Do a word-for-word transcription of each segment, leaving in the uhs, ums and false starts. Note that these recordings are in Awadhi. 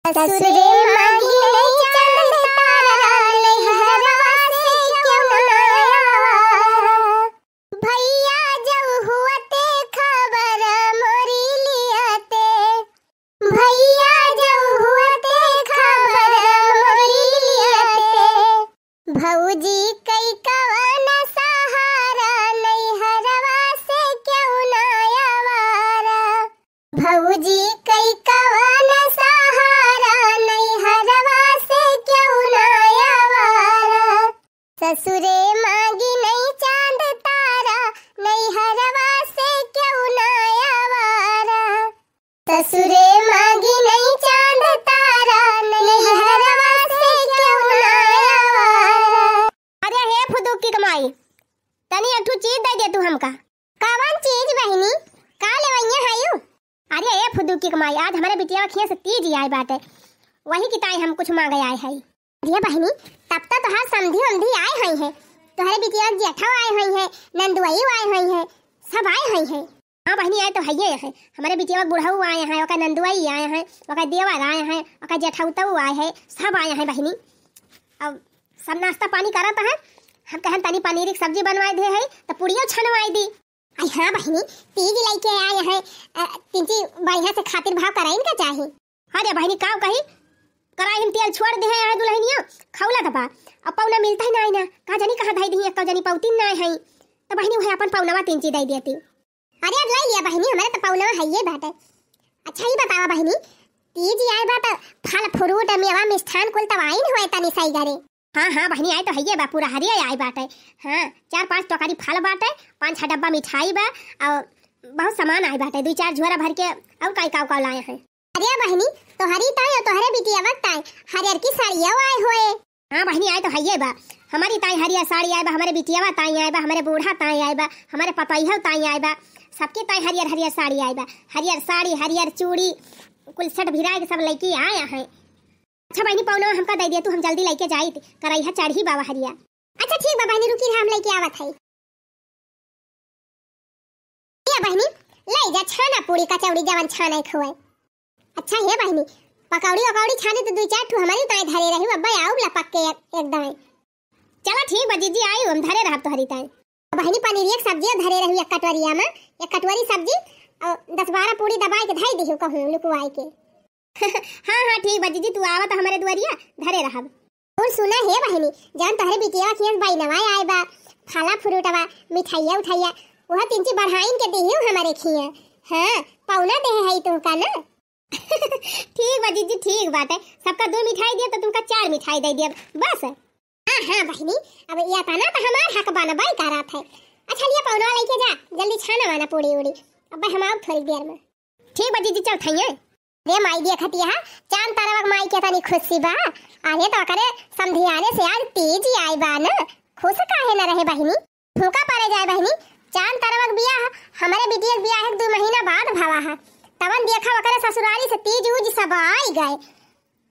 ससुरे मांगी नहीं चांद तारा, नैहरवा से क्यों ना आवा। भैया जब हुअते खबर मोरी लियाते, भैया जब हुअते खबर मोरी लियाते, भौजी कई कवन सहारा, नैहरवा से क्यों ना आवारा। भौजी कई कवन सहारा, नैहरवा से क्यों ना आवारा। ससुरे मांगी नहीं चांद तारा, नैहरवा से क्यों ना आवारा। ससुरे मांगी नहीं चांद तारा, नैहरवा से क्यों ना आवारा। अरे हे फुदुकी क माई, तनी एक ठो चीज दे दे तू हमका। कवन चीज बहिनी, का लेवइया हयू? अरे ए फुदुकी क माई, आज हमरे बिटिया खिया से तीज आए बाटे, वही की ताई हम कुछ मांगे आए हई। अरे बहिनी, तब तो तोहार समधी उमधी आए हई है, तोहरे बिटिया जेठा आए हई है, नंदुआई आए हई है, सब आए हई है। हाँ बहिनी, आए तो हइये है, हमरे बिटिया के बुढ़ऊ आए हैं, ओकर नंदुआई आए हैं, ओकर देवर आए हैं, ओकर जेठौतऊ आए हैं, सब आए हैं बहिनी। अब सब नाश्ता पानी करत है, हम कहन तनी पनीर की सब्जी बनवाई दे है, तो पुड़ियो छनवाई दी। आई हाँ बहिनी, तीज लइके आए हैं, अ, तिनची बढ़िया से खातिर भाव कराइन का चाही। अरे बहिनी, का कही, कराई हम तेल छोड़ दे हैं, दुल्हनिया खौला दबा, अब पौना मिलता ही ना है ना, का जानी कहाँ धई दी, एक तो जानी पौती ना है, तो बहिनी वह अपन पौनवा तिनची दे देती। अरे अब ले लिया बहिनी, हमारे तो पौनवा है ये बात है। अच्छा ही बतावा बहिनी, तीज आए बा तो फल फ्रूट मेवा मिष्ठान कुल तो आइन हुए तनी सही घरे। हाँ, हाँ, बहिनी, आए तो हइये बा, पूरा हरिया आए बाटे। हाँ, चार पाँच टोकरी फल बाटे, पाँच छह डब्बा मिठाई बा, और बहुत सामान आए बाटे, दुई चार झोरा भर के, और काई काव काव लाए हैं। अरे बहिनी, तोहरी ताई और तोहरे बिटिया ताई हरियर की साड़िया आए होए। हाँ बहिनी, आए तो हइये बा, हमारी ताई हरियर साड़ी आए बा, हमारे बिटियावा ताई आए बा, हमारे बूढ़ा ताई आए बा, हमारे पतोहिया ताई आए बा, सबके ताई हरियर हरियर साड़ी आए बा, हरियर साड़ी, हरियर चूड़ी, कुल सेट भिरा के सब लइके आए हैं। अच्छा बहिनी, पौनवा हमका दे दिया तू, हम जल्दी लइके जाइत, करैहा चढ़ी बाबा हरिया। अच्छा ठीक बा बहिनी, रुकी रहा, हम लइके आवत हई। ये बहिनी, ले जा छाना पूरी कचौड़ी जवन छाने खुए। अच्छा हे बहिनी, पकौड़ी वकौड़ी छाने तो दुई चार ठू हमारी ताई धरे रही, अब्बा आउब लपक के एक, एक दाई। चला ठीक बा जीजी, आई हम धरे रहब तोहरी ताई। बहिनी पनीर एक सब्जी धरे रही, एक कटोरिया में, एक कटोरी सब्जी और दस बारह पूरी दबाई के धई दिहू कहूँ लुकवाई के। हाँ, हाँ, ठीक बा जीजी, तू आवा तो हमारे दुआरिया, धरे रहब। और सुना हे बहिनी, जौन तोहरे बिटिया खियस बइनवा आए बा, फला फ्रूटवा, मिठाइया उठाइया, वह तिनची बढ़ाइन के दिहियो हमारे खिया। हाँ, पौना देहे है तुमका ना। ठीक बा जीजी, ठीक बाटे, सबका दो मिठाई दिया तो तुमका चार मिठाई दे दिया बस। हाँ, हाँ बहिनी, अब ये तना तो हमार हक बनबई करत है। अच्छा लिया पौना लेके जा, जल्दी छाना वाना पूरी उड़ी, अब हम आउब थोड़ी देर में। ठीक बा जीजी, चल थइये। रे माई देखत यह चांद तारवा के माई के तनी खुशी बा। अरे तो ओकरे समधियाने से आज तीज आई बा ना, खुश काहे न रहे बहिनी? फूका परे जाए बहिनी, चांद तारवा के बियाह हमरे बिटिया के बियाह के दू महीना बाद भवा है। तवन देखा ओकरे ससुरारी से तीज उज सब आई गए।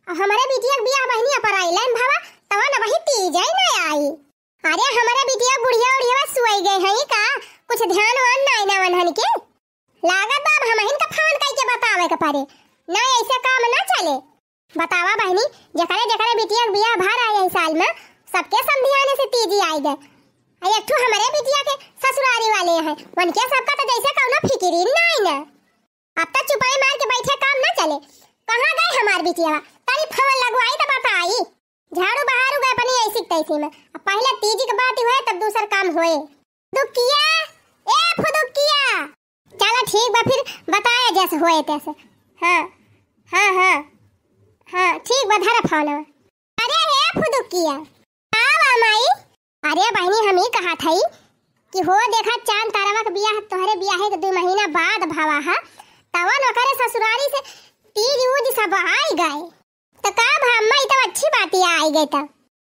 और हमरे बिटिया के बियाह बहिनी अपराइलन भवा, तवन वही तीज आई ना आई। अरे हमरे बिटिया बुढ़िया उढ़िया सुई गए हैं का? कुछ ध्यान वान ना ना वनहन के। लागत बा अब हमहिन का फोन कइके बतावे के पड़े, ना ऐसे काम ना चले। बतावा बहिनी, जेकरे जेकरे बिटिया के बियाह भा रहा है यही साल में, सबके समधियाने से तीजी आई गए। आ एक ठो हमरे बिटिया के ससुरारी वाले हैं, उनके सबका तो जैसे कौनो फिकिर ही ना आई ना। अब तो चुपाई मार के बैठे काम ना चले। कहाँ गए हमार बिटिया? तनी फोन लगवाई तो बताई। झाड़ू बहारू गए अपनी ऐसी तैसी में। अब पहले तीजी के बात हुए तब दूसर काम होए। दुकिया, ए फुदुकिया। चला ठीक बा, फिर बताया जैसे होए तैसे। हाँ, हाँ, हाँ, हाँ, ठीक बा, धरा फोन। अरे हे फुदुकिया। का बा माई? अरे बहिनी, हम ही कहा थई कि हो देखा चांद तारवा के बियाह, तोहरे बियाहे के दू महीना बाद भवा है, तवन ओकरे ससुरारी से तीज उज सब आई गए। तो का भा अम्मा, ई तो अच्छी बात है आई गए तो।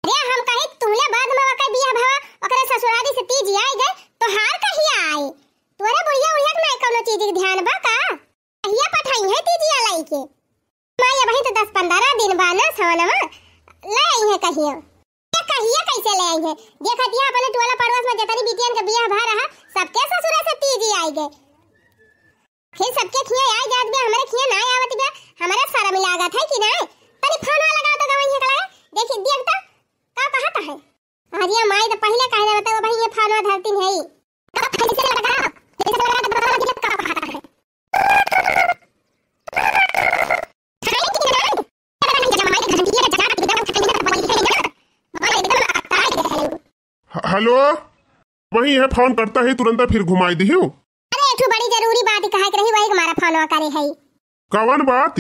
अरे हम कहे तुहले बाद में ओकर बियाह भवा, ओकरे ससुरारी से तीज आई गए, तोहार कहिया आई? तोरे बुढ़िया उढ़िया के नहीं कौनो चीज के ध्यान बा का? कहिया पठाई है तीजिया लाई के? माई अबही तो दस पन्द्रह दिन बा ना सवनवा, ले आई है कहिया। ये कहिया कैसे ले आई है? देखत यह अपने टोला पड़ोस में जतनी बिटियन के बियाह भा रहा, सबके ससुरा से तीजी आई गए। फिर सबके खिया आइ जात बे, हमरे खिया नाहीं आवत बे, हमरे सरम लागत है कि नाहीं? तनी फोनवा लगाओ तो गवइया के लगे, देखी, देख तो, का कहत है? अरे माई, तो पहिले कहे रहे, बताओ भाई, ये फोनवा धरती नहीं। ह-, हेलो, वही है, फोन करता ही तुरंत फिर घुमाई दिहू। अरे, एक ठो बड़ी जरूरी बात कहे के रही, वही हमारा फोनवा करे है। कवन बात?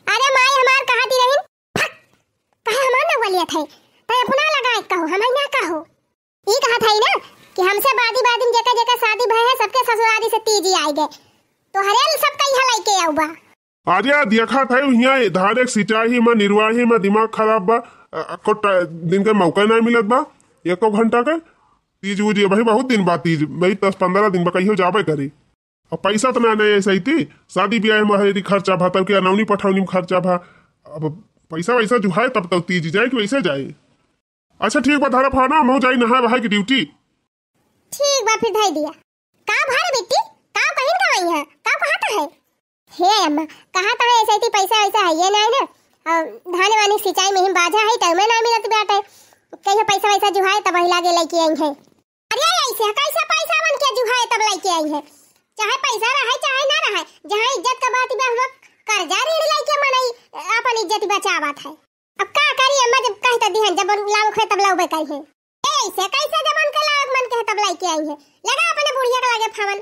अरे माई, हमार कहती रही, फक, कहे हमार ना बोलियत है, तै अपना लगाए कहो, हम ना कहो। ई कहत है ना कि हमसे बादी बादी में जेकर जेकर शादी भय है, सबके ससुरारी से तीजी आइ गए, तो हरेल सब कहिया लइके आउबा। अरे देखत है, हियाँ धारे के सिंचाई में, निर्वाही में दिमाग खराब बा। अ, एको टा-, दिन के मौका नहीं मिलत बा, एको घंटा के। तीज उज ये भाई बहुत दिन बा, तीज भाई दस पन्द्रह दिन बा, कहियो जाबे करी। अब पैसा तो ना, नहीं ऐसे ही थी, शादी ब्याह में है, खर्चा भा, तब के अनौनी पठौनी में खर्चा भा। अब पैसा वैसा जुहाए तब तो तीज जाए कि वैसे जाए। अच्छा ठीक बा, धरा फोन, हम जाई नहाए बहाए की ड्यूटी। ठीक बा, फिर धई दिया। का भा रे बिट्टी, का कहिन गवई है, का कहत है? हे अम्मा, कहत है ऐसे ही पैसा वैसा है ये नहीं ना, और धान वानी सिंचाई में ही बाझा है, टाइम में नहीं मिलत बाटे, कहियो पैसा वैसा जुहाए तब वही लागे लइके आई है। अरे ऐसे कैसे पैसा बन के जुहाए तब लइके आई है? चाहे पैसा रहे चाहे ना रहे, जहाँ इज्जत का बात बा, हम कर्जा ऋण लइके मनई अपन इज्जत बचावत है। अब का करी अम्मा, जब कह तो दिहन, जब लाभ होए तब लाउबे करी है। ए, ऐसे कैसे जब उनके लाभ मन के है तब लइके आई है? लगा अपने बुढ़िया के लगे फोन।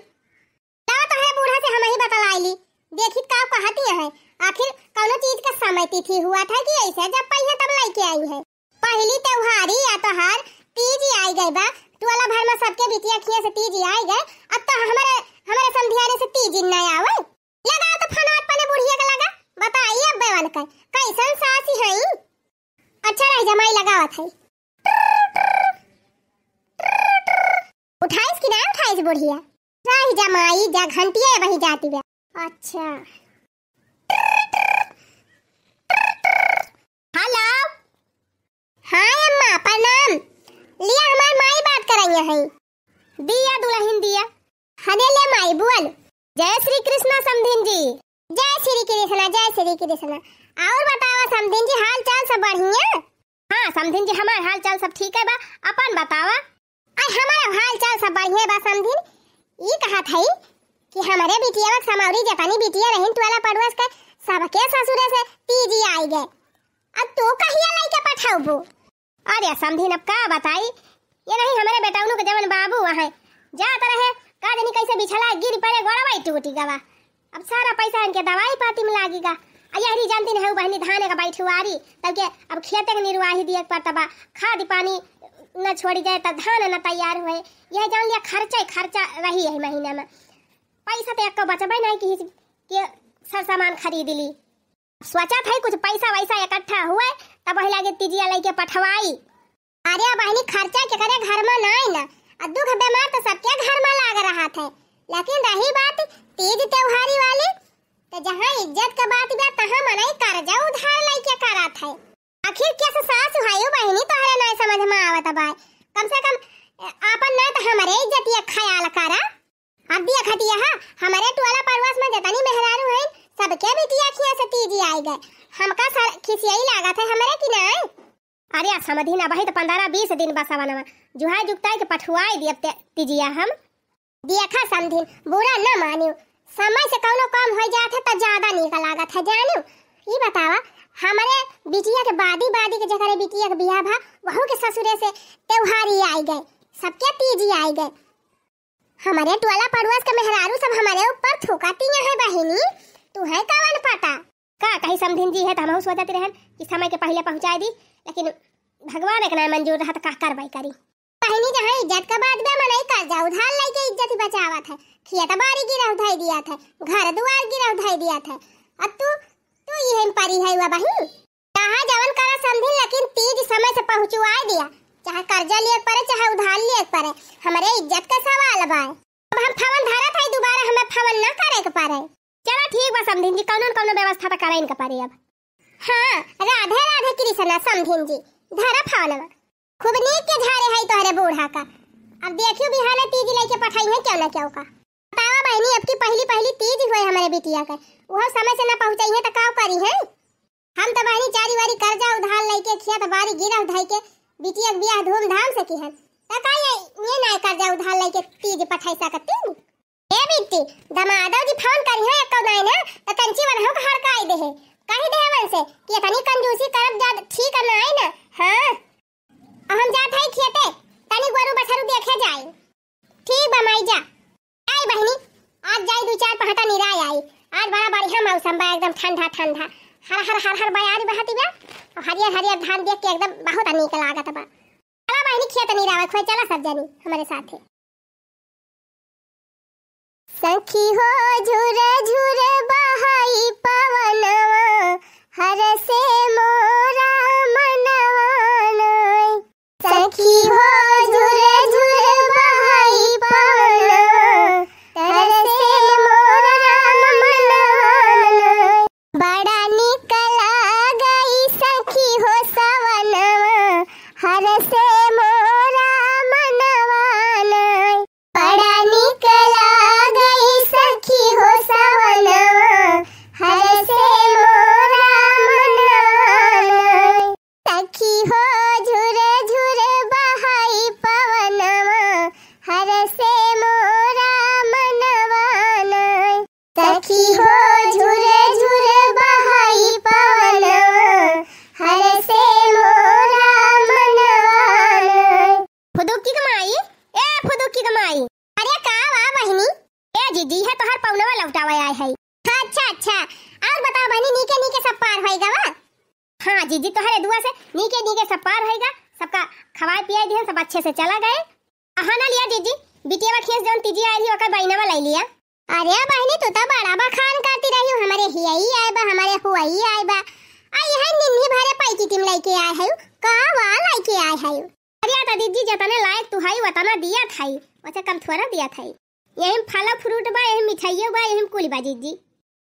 लाओ तो है बूढ़ा से हम ही बतलाई ली, देखी का कहती है। आखिर कौनो चीज का समय तिथि हुआ था कि ऐसे जब पहिए तब लइके आई है? पहली त्योहारी या तोहार तीज आई गए बा, टोला भर में सबके बिटिया खिया से तीज आई गए, अब तो हमारे, हमारे समधियारे से तीज न आवे। लगाओ तो फोन अपने बुढ़िया के लगा, बताइए अब बेवन का कैसन सासी हई। अच्छा रह जमाई लगावत है। उठाइस कि ना उठाइस बुढ़िया? रह जमाई जा घंटिया वही जाती बा। अच्छा। हेलो। हाँ अम्मा, प्रणाम। लिया हमार माई बात करइया है। दिया दुलहिन दिया। हने ले माई बोल। जय श्री कृष्णा समधिन जी। जय श्री कृष्णा, जय श्री कृष्णा। और बतावा समधिन जी, हाल चाल सब बढ़िया? हाँ समधिन जी, हमार हाल चाल सब ठीक है बा, अपन बतावा। अरे हमार हाल चाल सब बढ़िया बा समधिन। ई कहत है कि हमरे बिटिया के समौरी जतनी बिटिया रहिन टोला पड़ोस के, सबके ससुरे से तीजी आई गए। अब तू कहिया लइके पठाउबू? अरे समधिन, अब का बताई, ये नहीं हमरे बेटौनू के जवन बाबू वहाँ जात रहे, का जानी कैसे बिछला गिर पड़े, गोड़वा ही टूटी गवा। अब सारा पैसा इनके दवाई पाती में लागी गा। आ यहरी जानती नहीं बहिनी, धान का बैठुआरी, तब के अब खेते के निर्वाही दिए के पड़ता बा, खाद पानी न छोड़ी जाए तब धान न तैयार हुए। यह जान लिया खर्चा ही खर्चा रही है महीना में, पैसा तो एक बचबे नहीं कि, कि सर सामान खरीद ली। सोचत है कुछ पैसा वैसा इकट्ठा हुए, तब वही लागे तीजिया लइके पठवाई। अरे बहिनी, खर्चा केकरे घर में नाई ना, आ दुख बीमार तो सबके घर में लाग रहत है, लेकिन रही बात तीज त्योहारी वाली, तो जहाँ इज्जत के बात बा तहाँ मनई कर्जा उधार लइके करत है। आखिर कैसे सास हुआई बहिनी, तोहरे नाई समझ में आवत बा। कम से कम आपन ना तो हमरे इज्जतिया ख्याल करा। अब देखत यह हमरे टोला पड़ोस में जतनी मेहरारू हैं, सबके बिटिया खिया से तीजी आई गए। हमका सर खिसियाई लागत है हमरे कि नाई? अरे समधिन, अबही तो पन्द्रह बीस दिन बा सवनवा, जुहाई जुगताई के पठुआई दियब ते-, तीजिया हम। देखा समधिन, बुरा न मानियो, समय से कौनो काम हो जात है तो ज्यादा नीक लागत है जानियो। ई बतावा, हमरे बिटिया के बादी बादी के जकरे बिटिया के बियाह भा, वहू के ससुरे से त्योहारी आई गए, सबके तीजी आई गए। हमरे टोला पड़ोस के मेहरारू सब हमरे ऊपर थूकतिया है बहिनी, तू है कवन पता? का कही समधिन जी, है तो हमहू सोचत रहन कि समय के पहिले पहुँचाई दी, लेकिन भगवान एक ना मंजूर रहा तो का कार्रवाई करी। बहिनी जहाँ इज्जत का बात बा, मनई कर्जा उधार लइके इज्जत ही बचावत है, खेत बारी गिरह धई दिया था, घर दुआर गिरह धई दिया था, अब तू, तू इहे में परी है हुआ बहिन। चाहे जवन करा समधिन, लेकिन तीज समय से पहुँचवाए दिया, चाहे कर्जा लिए पड़े, चाहे उधार लिए पड़े, हमरे इज्जत का सवाल बा। अब हम फोन धरत है, दोबारा हमें फोन ना करे के पड़े। चला ठीक बा समधिन जी, कौनो न कौनो व्यवस्था तो करे इनके पड़े अब। हाँ, राधे राधे कृष्णा समधिन जी, धरा फोन। खूब नीक के झारे है तोहरे बूढ़ा का। अब देखियो बिहाने तीज लइके पठाई है क्यों ना क्यों का। बतावा बहिनी, अब की पहली पहली तीज होए हमरे बिटिया के, उहो समय से ना पहुँचइहैं त का करिहैं? हम त बहिनी चारी वारी कर्जा उधार लइके खेत बारी गिरह धइके बिटिया के बियाह धूमधाम से किहन, त का ये, ये नाय कर्जा उधार लइके तीज पठाई सकती? ए बिट्टी, दमादो जी फोन करिहैं एको नाय ना, त कंची वनहु के हड़काई देहे। कहि देहे वनसे कि इतनी कंजूसी करब जाद ठीक नाय ना। हाँ, अब हम जात हई खेते, तनी गोरू बछरू देखे जाए। ठीक बा माई, जा। आई बहिनी, आज जाई दू चार पहटा निराय आई। आज बड़ा बढ़िया मौसम बा, एकदम ठंडा ठंडा। हर हर हर हर बयारी बहती बा। और हरियर हरियर धान देख के एकदम बहुत नीक लागत बा। चला बहिनी, खेत निरावे खोए चला सब जनी हमरे साथे। सखी हो झुर झुर बहाई पवनवा, हरसे मोरा मनवा नाय। सखी हो झुर झुर बहाई पवनवा, तरसे मोरा मनवा नाय। बड़ा निक लागई सखी हो सवनवा, हरसे मोरा मनवा नाय। बड़ा निक लागई सखी हो सवनवा, हरसे मोरा मनवा नाय। सखी हो झुर झुर बहाई पवनवा, हरसे मोरा मनवा नाय। सखी हो झुर झुर बहाई पवनवा, हरसे मोरा मनवा नाय। फुदुकी के माई, ए फुदुकी के माई। अरे का बा बहिनी? ए जीजी, है तोहर पवनवा लौटावे आए है। अच्छा अच्छा, और बताओ बहिनी, नीके नीके सब पार होई गवा? हाँ जीजी, तोहरे दुआ से नीके नीके सब पार होइगा, सबका खवाए पियाए दिहन, सब अच्छे से चला गए। अहा ना लिया जीजी, बिटिया खेस जौन तीजी आइल ही, ओकर बइनवा लाई लिया। अरे बहिनी, तू तो बड़ा बखान करती रही हो, हमरे हियई आए बा, हमरे हुआई आए बा। आ यह निन्ही भरे पैकेट में लइके आए है, का वा लइके आए है? अरे तो जीजी, जतने लायक तू हई, वतना दिया थाई, वैसे कम थोड़ा दिया थाई। यही में फल फ्रूट बा, यही में मिठाइयो बा, यही में कुल बा जीजी।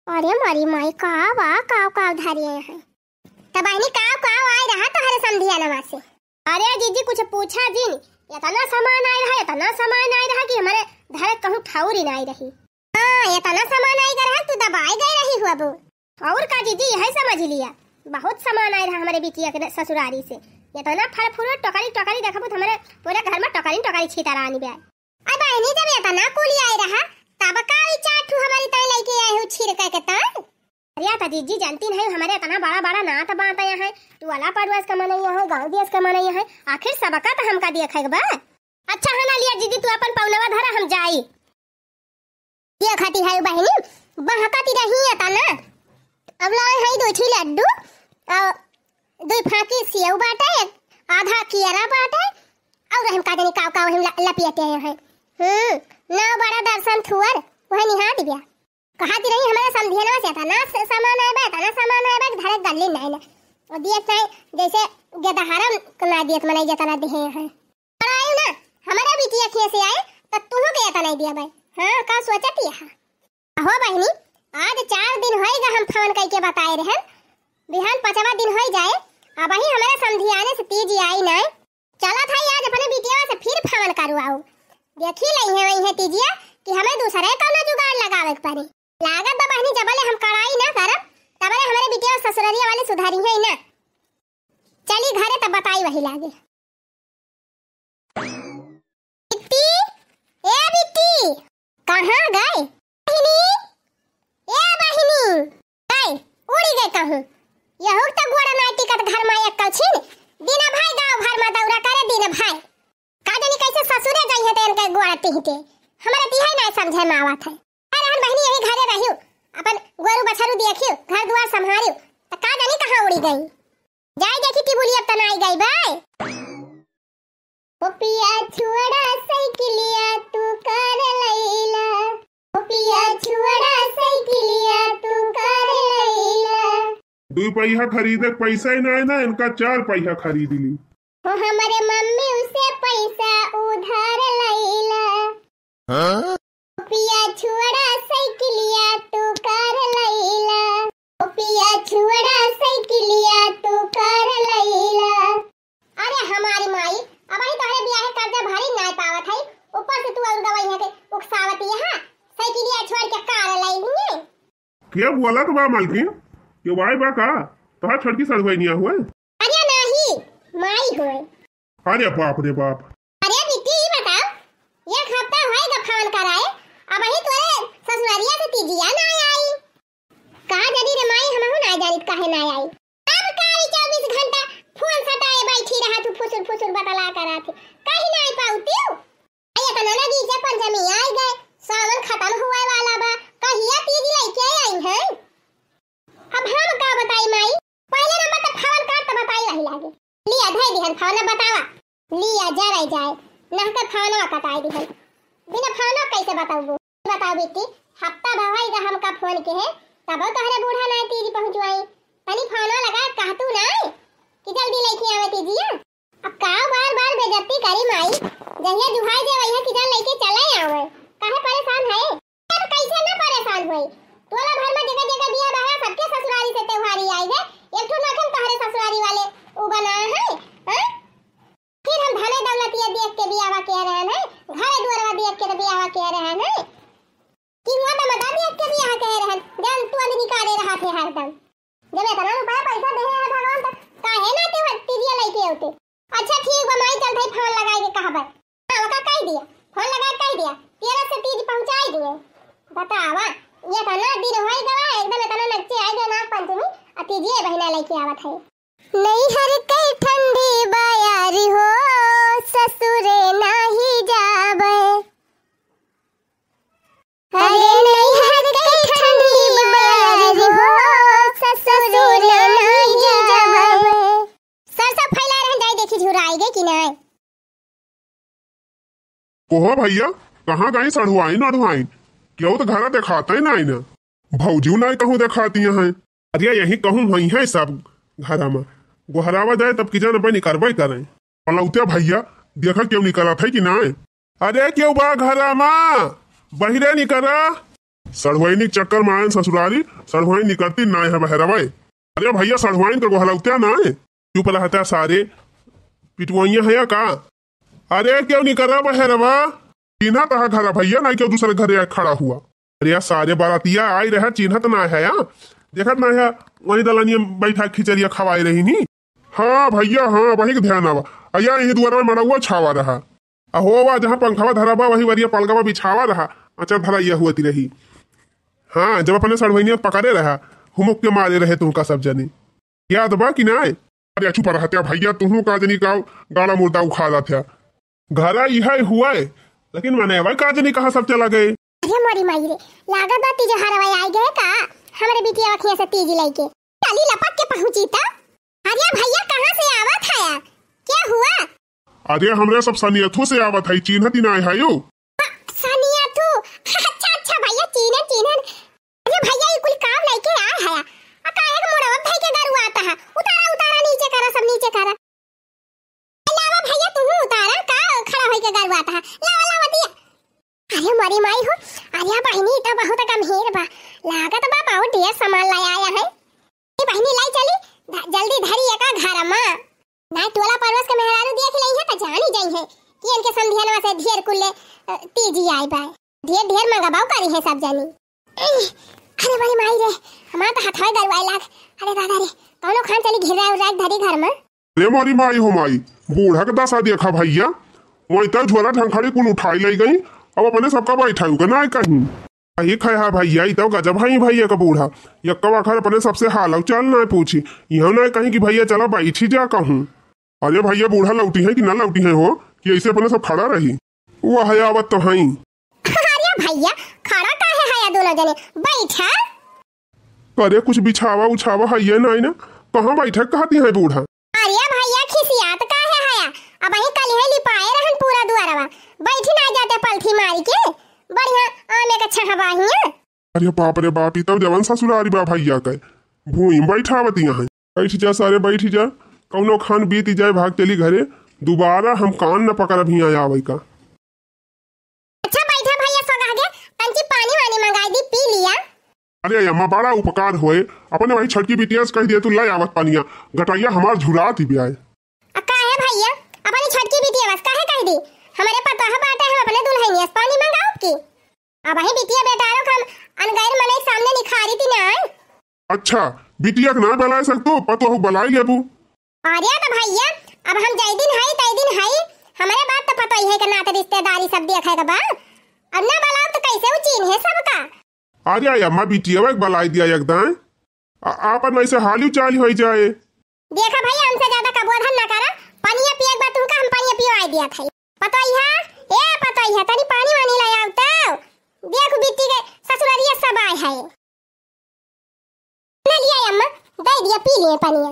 अरे मोरी माई, का बा, का का धरिए हैं? त बहिनी, का का आए रहा तोहरे समधियानवा से? अरे जीजी, कुछ पूछा जिन, इतना सामान आए रहा, इतना सामान आए रहा कि हमरे धरे कहूँ ठौरी नाई रही। हाँ, इतना सामान आए रहा, तू दबाए गए रही हुआ बो। और का जीजी, यही समझ लिया, बहुत सामान आए रहा हमरे बिटिया के ससुरारी से। इतना फल फ्रूट टोकरी टोकरी देखबू त हमरे पूरे घर में टोकरी टोकरी छीतर आनी बे। अरे बहिनी, जब इतना कुली आए रहा, तब का ई चार ठू हमारी ताई लइके आए हो छिड़का के ताई? अरे तो जीजी, जानती नहीं, हमारे इतना बड़ा बड़ा नात बात यहाँ है, टोला पड़ोस का मनई है, गाँव देश का मनई है, आखिर सबका तो हमका दिया खाए बा। अच्छा है ना, लिया जीजी, तू अपन पौनवा धरा, हम जाई। ये खाती है बहिनी, बहकाती रही है तना। अब लाए है दो ठी लड्डू, और दो फाकी सेव बाटे, आधा केरा बाटे, और हम का जानी काव काव हम ल-, लपियते हैं। हम्म, ना बड़ा दर्शन थुअर, वह निहा दिव्या। कहा दी रही हमारे समधियनवा से, इतना स-, सामान आए बा, इतना सामान आए बा कि धरे गल्ली नहीं ना। और दिए चाहे जैसे गेदहरम ना दिए तो मनाई जतना दिए हैं। और आयु ना, हमारा बिटिया खिए से आए, तो तुहू के इतना ही दिया भाई। हाँ, का सोचती है? अहो बहिनी, आज चार दिन होइगा हम फोन कइके बताए रहन, बिहान पाँचवा दिन होई जाए, अबहीं हमरे समधियाने से तीज आई नाय। चलत हई आज अपने बिटिया से फिर फोन करवाऊ, देखी लइहे वइहे तीजिया कि हमें दूसरे कौनो जुगाड़ लगावे के पड़ी। लागत बा बहिनी, जबले हम कड़ाई ना करब, तबले हमरे बिटिया ससुररिया वाले सुधारी है ना। चली घरे तब बताई वही लागे। बिट्टी, ए बिट्टी, कहाँ गए? बहिनी, ए बहिनी, गए, उड़ी गए कहूँ। यहू तो गोड़ा ना टिकत घर में एक कौछिन। दिन भाई गाँव भर में दौरा करे दिन भाई। का जानी कैसे ससुरे जाई है तो इनके गोड़ा टिहते। हमारे तिहाई ना समझे में आवत है। अरे हम बहिनी यही घरे रहियो, अपन गोरू बछरू देखियो, घर दुआर संभारियो, तो का जानी कहाँ उड़ी गई। जाई देखी टिबुली अब तना आई गई बे। ओ पिया छुअड़ा साइकिलिया तू कर लैला, ओ पिया छुअड़ा साइकिलिया तू कर लैला। दुई पहिया खरीदे के पैसा ही नाय ना, इनका चार पहिया खरीद ली। ओ हमरे मम्मी उसे पैसा उधार लैला। हाँ? पिया छुअड़ा साइकिलिया तू कर लैला, ओ पिया छुअड़ा साइकिलिया तू कर लैला। अरे हमारी माई, अबही तोहरे बियाहे कर्जा भरी नाय पावत है, ऊपर से तू और गवई है के उकसावती है। साइकिलिया छोड़ के का के बोलत बा मलकिन? केउ आए बा का? तोहार छोटकी सढ़ुआइनिया हुए? अरे नाही, माई हुए। अरे बाप रे बाप। अरे बिट्टी, ई बताओ, एक हफ्ता होए गफान कराए, अबहीं तोरे ससुररिया से तीजिया ना आई। का जानी रे माई, हमहू ना जानित काहे ना आई। अब का ई चउबीस घंटा फोन सटाए बैठी रहा तू, फुसुर फुसुर बतला करा थे, कहीं ना आई पाउती। अरे तना लगी के पंचमी आई गए, सावन खत्म हुए वाला बा, कहिया तीज लइके आई हैं? अब हम का बताई माई, पहिले नंबर त फोन काट त बताई रही लागे। लिया धई दिहन फोन बतावा, लिया जराई जाए, नहके फोनवा कटाई दिहन। बिना फोनवा कैसे बताउबो? बताओ बेटी, हफ्ता भवाई गा हमका फोन के है, तबो तोहरे बूढ़ा नाय तीज पहुँचवाई। तनी फोनवा लगा कहतू नाय कि जल्दी लइके आवे तीजिया। अब का बार बार बेइज्जती करी माई, जहिया जुहाई दे वहिया की जान लइके चले आवे, काहे परेशान है? अब कैसे ना परेशान होई, टोला भर में जगह जगह बिया बहा सबके ससुरारी से त्योहारी आई है, एक ठो नखन तोहरे ससुरारी वाले उ बना है, हाँ? फिर हम धने दौलतिया देख के बियावा के रहन है, घरे दुआरवा देख के तो बियावा के रहन है, कि हुआ तो मदा देख के बियाह के रहन, जन तू अभी निकाले रहा थे हरदम। जब इतना रुपया पैसा दे है भगवान, तो काहे ना ते तीजिया लेके आते? अच्छा ठीक बा माई, चल भाई फोन लगाए के कहबे। हाँ, ओका कह दिया, फोन लगा के कह दिया, तेरह से तीज पहुँचाई दिए। बतावा, ये इतना दिन होई गवा, एकदम इतना नच्चे आई गए नाग पंचमी, आ तीजिए बहिना लेके आवत है। नैहर के ठंडी बयारी हो, ससुरे नाही जाबे। अरे नैहर के ठंडी बयारी हो, ससुरे नाही जाबे। सरसों फैला रहन जाए, देखी झुराई गए कि नाय। ओहो भैया, कहाँ गई सढ़ुआइन अढ़ुआइन? केहू तो घरा देखाते नाई ना। भौजियो नाई कहूँ देखाती हैं। अरे यही कहूँ होई है सब घरा में। गोहरावा जाए तब की जान अपन निकरबे करें। पलौत्या भैया, देखा केहू निकरत है कि नाई? अरे केहू बा घरा में? बहिरे निकरा। सढ़ुआइन के चक्कर में आयन ससुरारी, सढ़ुआइन निकरती नाई है बहरवे। अरे भैया, सढ़ुआइन तो गोहलौत्या नाई। चुप रहता सारे, पिटुआइया है या का? अरे केहू निकरा बहरवा, चिन्हत है घरा भैया, नाई केहू दूसरे घरे आए खड़ा हुआ। अरे यार, सारे बारातिया आई रहे, चिन्हत ना है या? देखत ना है, वही दलनिया बैठा खिचड़िया खवाए रही नी। हाँ भैया, हाँ, वही के ध्यान आवा। अया यही दुआरा में मड़ौआ छावा रहा। आ होवा जहाँ पंखवा धरा बा, वही वरिया पलगवा बिछावा रहा। अचर धरा यह हुआ ती रही। हाँ, जब अपने सड़वैनिया पकड़े रहा, हुमुक के मारे रहे तुमका सब जने। याद बा कि नाय? अरे चुप रहत्या भैया, तुहू का जनी का गाड़ा मुर्दा उखाड़ा थ्या। घरा इहै हुवै, लेकिन मनैवै का जनी कहाँ सब चला गए। अरे मोरी माई रे, लागत बा तीजो हरवै आइ गए का? हमरे बिटिया अखियाँ से तीज लइके। चली लपक के पहुँची त। अरे भैया कहाँ से आवत है? क्या हुआ? अरे हमरे सब सनियथू से आवत है, चिन्हती नाय है यू। सनियथू? अच्छा, अच्छा भैया, चीन्हन, चीन्हन। अरे भैया, ई कुल काम लइके आय हया। आ काहे के मुड़वा धइ के गरुआत ह? उतारा, उतारा, नीचे करा, सब नीचे करा। लावा भैया, तुहू उतारा, का खड़ा होइके गरुआत ह? लावा, लावा दिया। अरे मोरी माई हो, अरे बहिनी, ई त बहुत गंभीर बा। लागत बा बहुत ढेर सामान लाया है। ए बहिनी, लाई चली, ध-, जल्दी धरी एका घर मा। नाय टोला पड़ोस के मेहरारू देख लई है त जानी जाई है कि इनके समधियनवा से ढेर कुल्ले, अ, तीजी आई बा। ढेर ढेर मंगबाऊ करी है सब जानी। ए, अरे बड़ी माई रे, हमार त हथवा गरुआए लाग। अरे दादा रे, कौनो खान चली घेरा उरा के धरी घर मा। अरे मोरी माई हो माई, बूढ़ा के दशा देखा भैया, वही तक झोला ढंखड़ी कुल उठाई लई गई, अब अपने सबका बैठाऊ के नाय कहीं। सही कहा भैया, ई तो गजब हई भैया का बूढ़ा। यक्का आखर अपने सबसे हाल चाल ना पूछी, इहो ना कहीं कि भैया चला बैठी जा कहूँ। अरे भैया, बूढ़ा लौटी है कि ना लौटी है हो, कि ऐसे अपने सब खड़ा रही। वह है आवत तो हई। अरे भैया, खड़ा काहे है या दोनों जने? बैठा। अरे कुछ बिछावा उछावा है ये नहीं ना, कहाँ बैठा कहती है बूढ़ा? अरे भैया, खिसियात काहे हया? अबहीं कलिहे लिपाए रहन पूरा दुआरवा। बैठी ना जाते पलथी मारी के। बढ़िया आमे का छहवा हिया। अरे बाप रे बाप, ई तब जवन ससुरारी बा भैया के। भूई में बैठावती हैं। बैठ जा सारे, बैठ जा। कौनो खान बीत जाए, भाग चली घरे। दोबारा हम कान न पकड़ब हिया आवे का। अच्छा बैठा भैया, सो आगे तंची पानी वानी मंगाई दी, पी लिया। अरे अम्मा, बड़ा उपकार होए, अपने वही छोटकी बिटिया से कह दिए तू ले आवत पानिया, गटैया हमार झुरात ही ब्याय। आ काहे भैया, अपनी छोटकी बिटिया बस काहे कह दी? हमरे पतोह बाटे, हम अपने दुल्हनिया से पानी मंगाउब की? अबहीं बिटिया बेटारो के हम अनगैर मनई सामने निखारी थी ना। अच्छा, बिटिया के ना बलाए सकतू, पतोहू बलाए लेबू। अरे तो भइया, अब हम जै दिन हई, तै दिन हई, हमरे बात तो पतोहिए के नाते रिश्तेदारी सब देखे के बा। अब ना बलाओ तो कैसे उ चीन्हे सबका? अरे अम्मा, बिटिया के बलाए दिया एकदम। आ-, आपन वैसे हाली चाली होइ जाए। देखा भइया, हमसे ज्यादा कबोधन ना करा, पनिया पिए के बा तुमका, हम पनिया पियो आए दिया था। पतोहिया, ए पतोहिया, तनी पानी वानी ले आओ तो। देख बिट्टी के ससुररिया सब आए है। ना लिया अम्मा, दे दिया, पी लिए पनिया।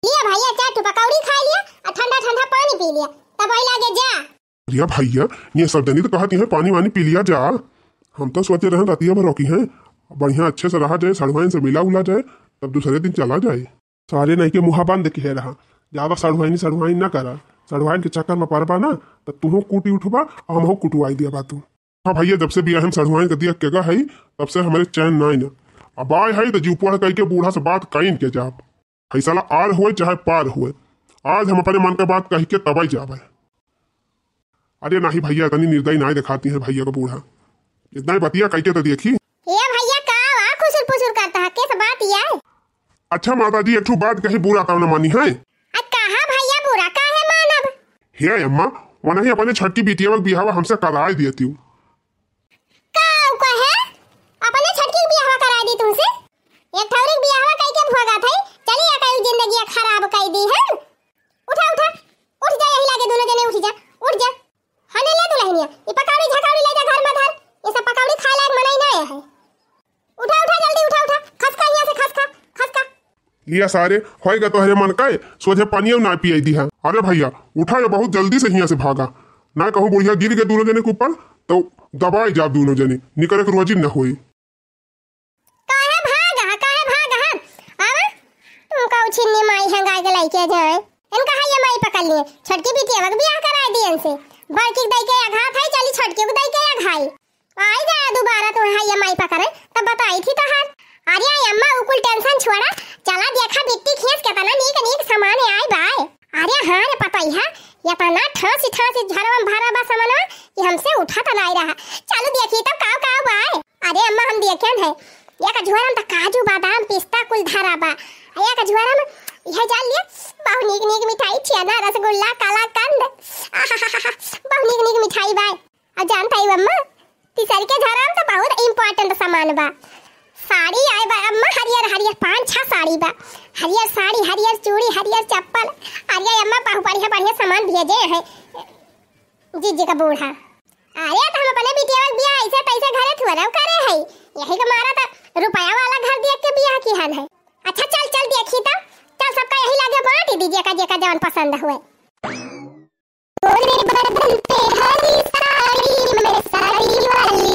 लिया भइया, चार ठो पकौड़ी खा लिया और ठंडा ठंडा पानी पी लिया, तब वही लागे जा। अरे भइया, ये सब जनी तो कहती है पानी वानी पी लिया जा। हम तो सोचे रहन रतिया भर रोकी हैं, बढ़िया अच्छे से रहा जाए, सड़ुआइन से मिला उला जाए, तब दूसरे दिन चला जाए। सारे नहीं के मुहा बंद किहे रहा, ज्यादा सड़ुआइन सड़ुआइन ना करा। सड़ुआइन के चक्कर में पड़बा ना, तो तुहू कूटी उठबा और हमहू कुटुआई दिया बा तू। हाँ भइया, जब से बियाह में सड़ुआइन के दिया केगा है, तब से हमरे चैन नाई ना। अब आए है तो जीव पोढ़ कह के बूढ़ा से बात कहीं के जाब। है साला आर हुए चाहे पार हुए, आज हम अपने मन का बात कह के तबई जाबे। अरे नहीं भइया, इतनी निर्दयी नाई दिखाती है भइया का बूढ़ा। इतना ही बतिया कह के तो देखी। ए भइया, का वा खुसुर फुसुर करता है, किस बात ये? अच्छा माता जी, एक ठो बात कही, बुरा काम न मानी है। आ कहा भइया, बुरा काहे मानब? हे अम्मा, वनही अपने छोटकी बिटिया के बियाहवा हमसे कराए दियतिउ। का उ कहे? अपने छोटकी के बियाहवा कराए दी तुमसे? एक ठौरी के बियाहवा कई के भोगा थे, चली आ कई जिंदगी खराब कई दी है। उठा, उठा, उठ जा, यही लागे दोनों जने उठ जा, उठ जा। हने ले दुल्हनिया, ई पकौड़ी झकौड़ी ले जा घर में धर, ये सब पकौड़ी खाए लायक मनई ना है। उठा, उठा, जल्दी उठा, उठा, खसका यहाँ से, खसका, खसका। लिया सारे, होएगा तोहरे मन का, सोझे पानियो ना पियाई दिहा। अरे भइया, उठा या बहुत जल्दी से हियाँ से भागा, ना कहूँ बुढ़िया गिर गए दोनों जने के ऊपर, तो दबाए जाब दोनों जने, निकरे के रोजी न होई। काहे भाग हा, काहे भाग हा? आवा, तुमका उछिन्नी माई है गाय के लइके जाए। इनका है ये माई पकड़ लिए, छोटकी बिटिया के बियाह कराए दिए इनसे। बड़की के दई के अघात है, चली छोटकी के दई के अघाई। आई जाए दोबारा तो है ये माई पकड़े, तब बताई थी तोहार। अरे अम्मा, उ कुल tension छोड़ा, चला देखा बिट्टी खेस केतना नीक नीक सामान आए बाय। अरे हाँ रे पतोहिया, एतना ठासी ठासी झरवा में भरा बा सामानवा कि हमसे उठा त नाई रहा। चलो देखी तब काव काव बाय। अरे अम्मा, हम देखेन है, एक झोरा में त काजू, बादाम, पिस्ता कुल धरा बा। एक झोरा में यह जान लिया, बहुत नीक नीक मिठाई, छेना, रसगुल्ला, कलाकंद, आहाहाहा, बहुत नीक नीक मिठाई बाय। और जानता ही अम्मा, तीसर के झोरा में त बहुत important सामान बा। साड़ी आए बा अम्मा, हरियर हरियर पाँच छह साड़ी बा, हरियर साड़ी, हरियर चूड़ी, हरियर चप्पल। अरे अम्मा, बहुत बढ़िया बढ़िया सामान भेजे हैं। जीजी का बूढ़ा। अरे, तो हम अपने बिटिया के बियाह ऐसे तैसे घरे थोड़ा करे है, यही के मारा तो रुपया वाला घर देख के बियाह किहन है। अच्छा, चल, चल देखी तो, चल सबका यही लागे बांट दीजिए का जेका जवन पसंद हुए। गोरे बदन पे हरी साड़ी में साड़ी वाली,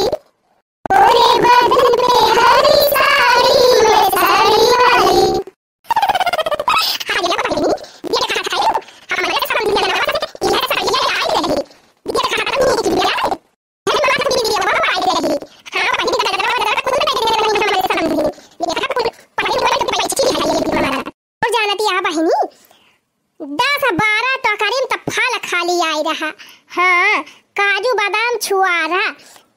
गोरे बदन पे हरी साड़ी में साड़ी वाली। और जानती है बहिनी, दस बारह टोकरी में त फल खाली आए रहा। हाँ, काजू बादाम छुआरा,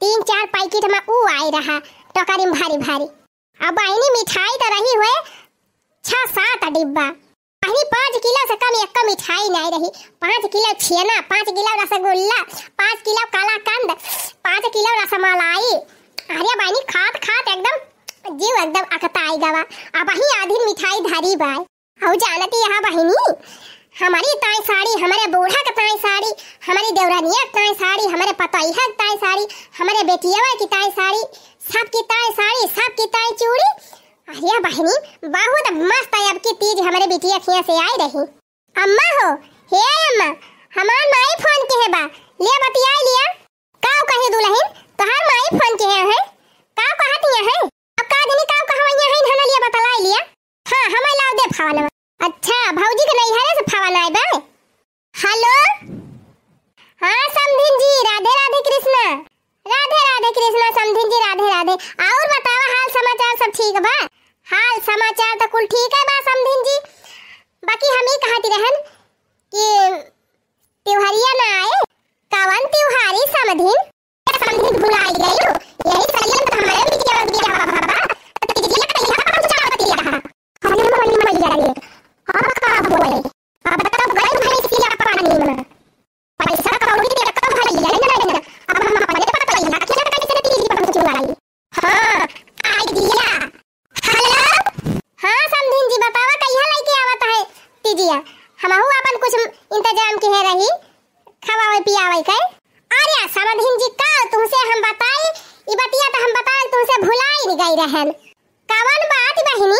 तीन चार पैकेट में ऊ आए रहा टोकरी में भारी भारी। अब बहिनी मिठाई त रही हुए छह सात डिब्बा। बहिनी पाँच किलो से कम एक मिठाई नाई रही। पाँच किलो छेना, पाँच किलो रसगुल्ला, पाँच किलो कलाकंद, पाँच किलो रसमलाई। अरे बहिनी खात खात एकदम जीव एकदम अकताई गवा। अब वही आधी मिठाई धरी बाय। अउ जानती यहाँ बहिनी, हमारी ताई साड़ी, हमारे बूढ़ा के ताई साड़ी, हमारी देवरानिया के ताई साड़ी, हमारे पतोहिया के ताई साड़ी, हमारे बेटियवा की ताई साड़ी, सबकी ताई साड़ी, सबकी ताई चूड़ी। अरे बहिनी, बहुत मस्त है अब की तीज हमारे बिटिया खिया से आई रही। अम्मा हो, हे अम्मा, हमार माई फोन किहे बा, ले बतियाई लिया। काव कहे दुलहिन, तोहार माई फोन किहे है? काव कहत हिया है? अब का जनी काव कहवइया है, इन्हन लिया बतलाई लिया। हाँ, हमें लाव दे फोनवा। अच्छा, भौजी के नैहरे से फोन आए बा। हेलो, हाँ समधिन जी, राधे राधे कृष्णा। राधे राधे कृष्णा समधिन जी, राधे राधे। और बतावा, हाल समाचार सब ठीक बा? हाल समाचार तो कुल ठीक है बा समधिन जी, बाकी हम ही कहती रहन कि त्योहारिया ना आए। कवन त्योहारी समधिन? समधिन भुलाई गयो, यही सलियन तो हमारे भी किया, किया बाबा, तो किया कहिया पहुंचावती रहा। कहन। कवन बात बहिनी?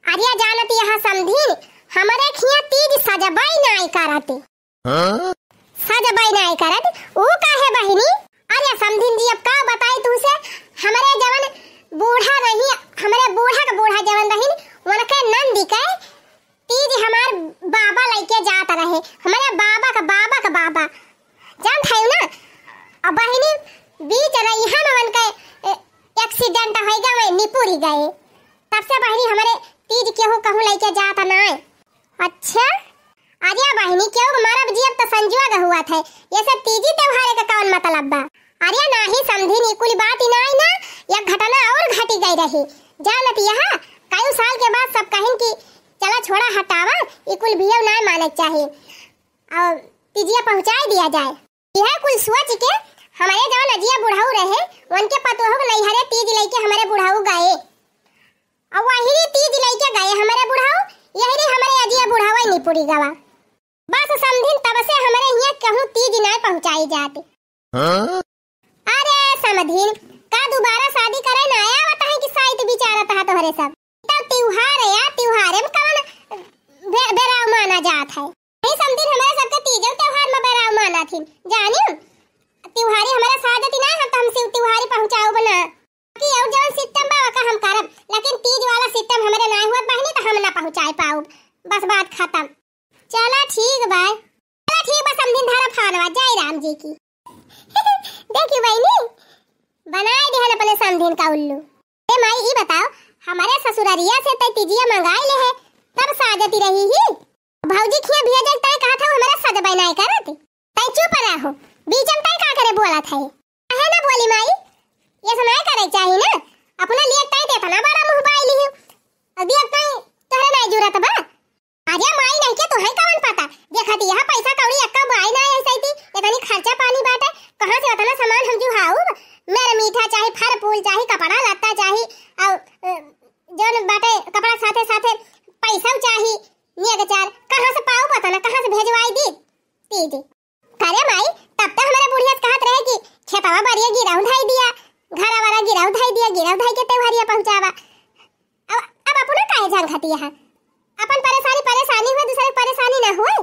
अरे जानत यहाँ समधिन, हमरे खिया तीज सजबई नाई करत। हाँ? सजबई नाई करत, ऊ काहे बहिनी? अरे समधिन जी, अब का बताई तुमसे, हमरे जवन बूढ़ा रही, हमरे बूढ़ा के बूढ़ा जवन रहिन, उनके नंदी के तीज हमार बाबा लइके जात रहे, हमरे बाबा का बाबा का बाबा, जानत है ना? अब बहिनी बीच रहिया में उनके, ए, accident होइ गए, निपुरी गए, तब से बहिनी हमरे तीज केहू कहूँ लइके जात नाय। अच्छा, अरे बहिनी, केहू के मरब जियब त संजुआ का हुआ थे, ये सब तीजी त्योहारे का कौन मतलब बा? अरे नाही समधिन, ई कुल बात ही नाही ना, एक घटना और घटी गई रही। जानत यहाँ, कई साल के बाद सब कहिन कि चला छोड़ा हटावा, ई कुल बियव ना माने के चाही, और तीजिया पहुँचाई दिया जाए। यह कुल सोच के हमरे जवन अजिया बुढ़ऊ रहे, उनके पतोह के नैहरे तीज लइके हमरे बुढ़ऊ गए। और वही तीज लइके गए हमरे बुढ़ऊ, यही रे हमरे अजिया बुढ़ऊ निपुरी गवा। बस समधिन, तब से हमरे हियाँ कहूँ तीज ना पहुँचाई जात। हाँ? अरे समधिन, का दोबारा शादी करे ना आवत है कि साइत बिचारत है तोहरे सब? तब त्योहार है यार, त्योहारे में कवन बे-, बेराव माना जात है? हे समधिन, हमरे सबके तीजन त्योहार में बेराव माना थी, जानियो? त्योहारी हमारा साजती ना, हम तो हम शिव त्योहारी पहुँचाओ बना। कि और जवन सिस्टम बा, ओका हम करब, लेकिन तीज वाला सिस्टम हमरे ना हुआ बहिनी, तो हम ना पहुँचाए पाउब। बस बात खत्म। चला ठीक बा, चला ठीक बा, समधिन धरा फोनवा, जय राम जी की। देखी बहिनी, बनाए दिहन अपने समधिन का उल्लू। ए माई, ई बताओ, हमारे ससुररिया से तै तीजिया मंगाई ले है, तब साजती रही ही। भौजी खिया भेजे तै कहत हौ, हमारा सजबै नाय करत। तै चुप रहो, बीच में तै का करे बोलत है? काहे ना बोली माई, ये समय करे चाही ना, अपने लिए तै तो इतना बड़ा मुँह बाई ली हो, अभी अब तै तोहरे नाय जुरत बा। अरे माई नहीं के तोहे कवन पता, देखत यहाँ पैसा कौड़ी एक्का बाई ना ऐसे थी, इतनी खर्चा पानी बाटे, कहाँ से उतना सामान हम जुहाउब? मेरे मीठा चाही, फल फूल चाही, कपड़ा लत्ता चाही, और, अ, जौन बाटे कपड़ा साथे साथे पैसा चाही, नियगचार, कहाँ से पाउब पता ना, कहाँ से भेजवाई दी? तीज। करे माई, तब तो हमारे बुढ़िया से कहत रहे कि खेतवा बारिया गिराऊ धाई दिया, घरा वाला गिराऊ धाई दिया, गिराऊ धाई के त्योहारिया पहुँचावा। अब, अब अपना काहे झांखती है? अपन परेशानी परेशानी हुए, दूसरे के परेशानी ना हुए।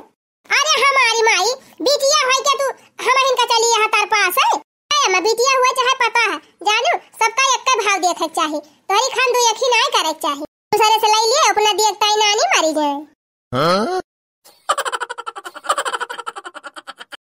अरे हमारी माई, बिटिया होई के तू हमहिन का चली यहाँ तार पास है? ए, अम्मा, बिटिया हुए चाहे पता है, जानू, सबका एक भाव देखे के चाही। तोहरी खान दो एक ही नाय करे के चाही। दूसरे से लई लिए, अपना दिए ताई नानी मारी जाए। हाँ?